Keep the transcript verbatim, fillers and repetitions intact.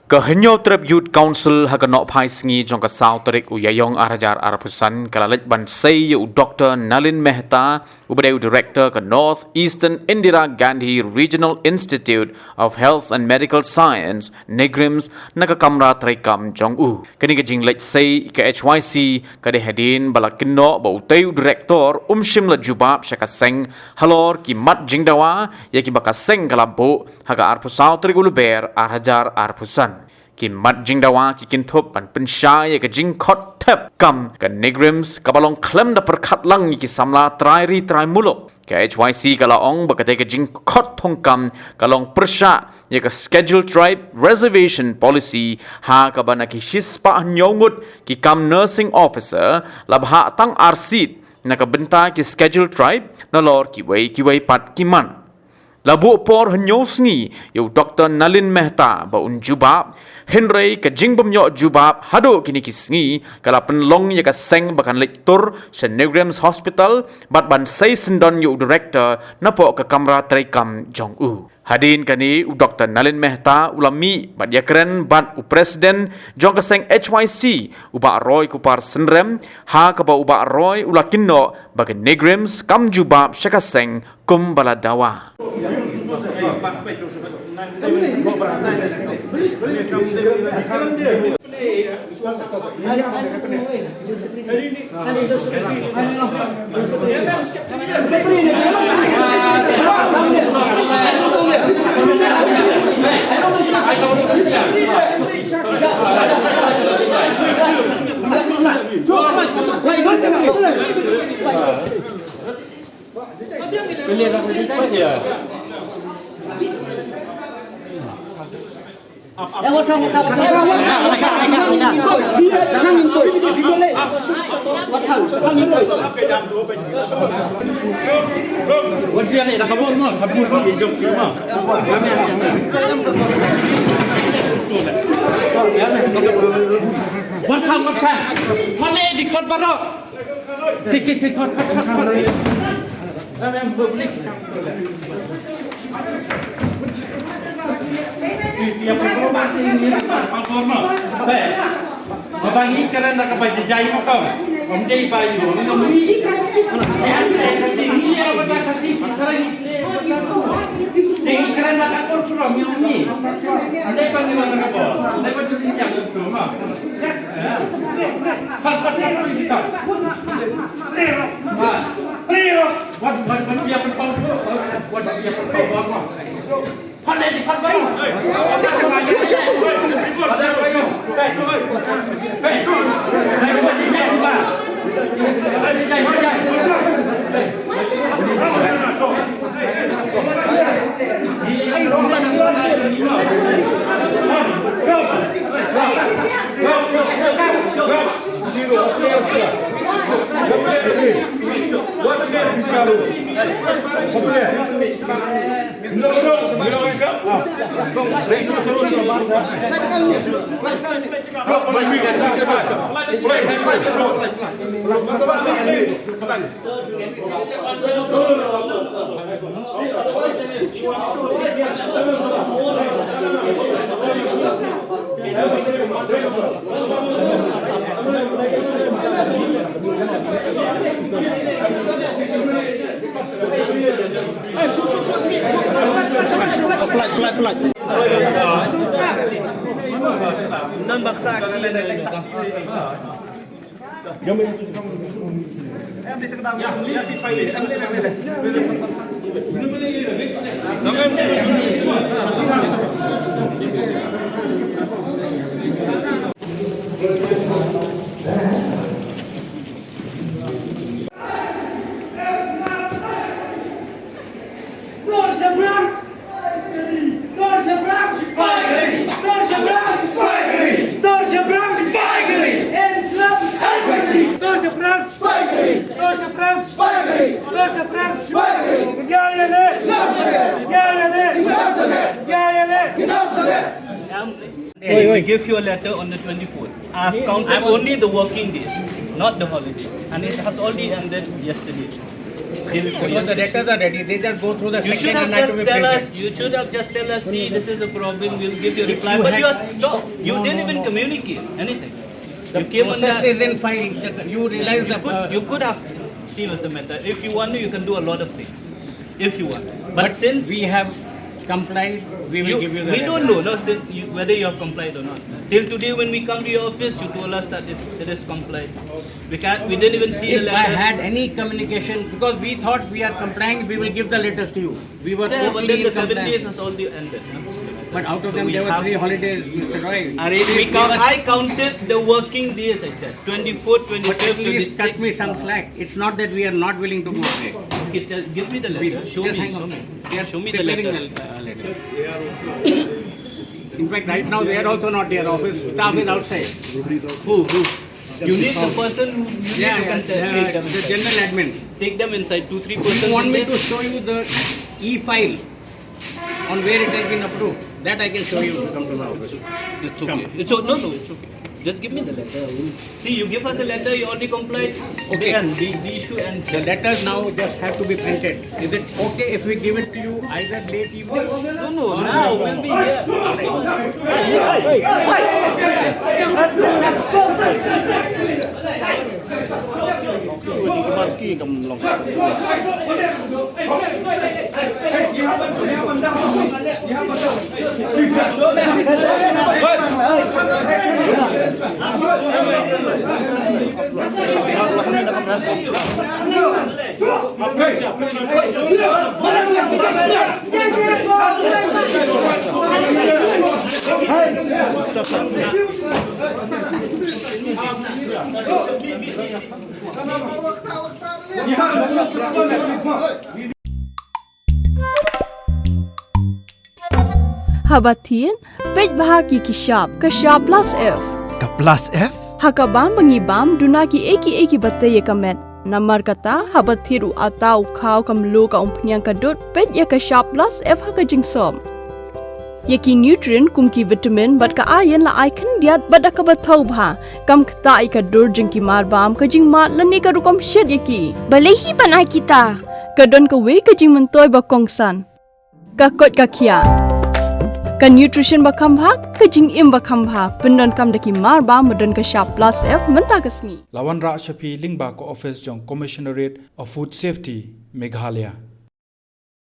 Ka Hynñiewtrep Youth Council ha ka nohphai sngi jong ka saw tarik u Ïaïong ar hajar arphew san ka la leit ban sei ïa u Doctor Nalin Mehta, uba dei u Director ka North Eastern Indira Gandhi Regional Institute of Health and Medical Science, NEIGRIHMS, na ka kamra treikam jong u. Kane ka jingleit sei ka H Y C ka dei hadien ba la kynnoh ba utei u Director um shym la jubab sha ka seng halor ki mat jingdawa ïa kiba ka seng ka la buh ha ka arphew saw tarik u Lber ar hajar arphew san. Ki mat jingdawa ki kynthup ban pynshai ïa ka jingkhot thep kam ka NEIGRIHMS kaba long khlem da pyrkhat lang ïa ki samla trai ri trai muluk. Ka H Y C ka la ong ba katei ka jingkhot thungkam ka long pyrshah ïa ka Scheduled Tribe Reservation Policy, ha kaba na ki shispah hynñiew ngut ki kam nursing officer la bhah tang ar seat na ka bynta ki Scheduled Tribe nalor kiwei kiwei pat ki mat. La buh por hynñiew sngi ïa u Doctor Nalin Mehta ba un jubab, hynrei ka jingbymïoh jubab haduh kine ki sngi ka la pynlong ïa ka seng ba kan leit tur sha NEIGRIHMS Hospital bad ban sei syndon ïa u Director napoh ka kamra treikam jong u. Hadien kane u Doctor Nalin Mehta u la mih bad ïakren bad u President jong ka seng H Y C, u Bah Roy Kupar Synrem, ha kaba u Bah Roy u la kynnoh ba ka NEIGRIHMS kam jubab sha ka seng kumba la dawa. Ba ngi kren da kaba jai mo kam. Om dei ba yu. Ngi ngi kren da kaba Khasi, Khasi, Khasi, Khasi. Ngi kren da ka por pro mi ngi. Om dei ba ngi da ka por. Dei ba jai ngi ya ko ma. Pat pat pat pat. Wat wat wat ya pat pat. Wat ya pat pat. We give you a letter on the twenty-fourth. I've counted only the working days, not the holidays. And it has already ended yesterday. Because the letters are ready, they just go through the You should second have and have just to be tell printed. us. You should have just tell us. See, this is a problem. We'll give you a reply. you But had- you are stopped. You No, didn't no. even communicate anything. The You came on process the. is in file. The- You realize You the. could uh, you could have seen us the matter if you want to. You can do a lot of things if you want. But, but since we have complied, we will you, give you the we letter. Don't know, no, since you, whether you have complied or not. Till today, when we come to your office, you told us that it, it is complied. We can't. We didn't even see If the I letter. Had any communication, because we thought we are complying, we will give the letters to you. We were Yeah, but totally then in the seven compliance. Days has already ended. No? But out of So them, we there were have- three holidays, Mister Roy. I, we count, I counted the working days, I said. Twenty-fourth, But at twenty-fifth, least cut me twenty-sixth. Some slack. It's not that we are not willing to cooperate. Okay, tell, give me the letter. Show Just me, hang show on. me. They are Show me the preparing letter. the uh, letter. In fact, right now they are also not here. Office staff is outside. Who? Who? You need the person who you Yeah, need to yeah, contact. uh, Take them the inside. General admin. Take them inside. Two, three Do persons. you want me in to there. Show you the e-file on where it has been approved? That I can show you if you come to my office. It's okay. It's o- no, no, it's okay. Just give me the letter. See, you give us a letter. You already complied. Okay. Then the, the issue ends. The letters now just have to be printed. Is it okay if we give it to you either late evening? No, no, now we'll be here. Haba thied, peit bha ki ki shap, ka shap plus F. Ka plus F? Ha ka bam ba ngi bam, duna ki ei ki ei ki ba tei ïa ka met. Namar kata, haba thied u ata u khaw ka mluh ka umphniang ka dud, peit ïa ka shap plus F ha ka jingsop. Ïa ki nutrient kum ki vitamin bad ka iron la ai khyndiat bad da kaba thaw bha. Kam ktah ïa ka dur jong ki mar bam, ka jingmad lane ka rukom shet ïa ki. Balei hi ban ai kita? Ka don kawei ka jingmyntoi ba kongsan. Ka koit ka khiah. Ka nutrition ba kham bha, ka jingim ba kham bha. Pyndonkam da ki mar bam ba don ka shap plus F mynta ka sngi. La wanrah sha phi lyngba ka office jong Commissionerate of Food Safety, Meghalaya.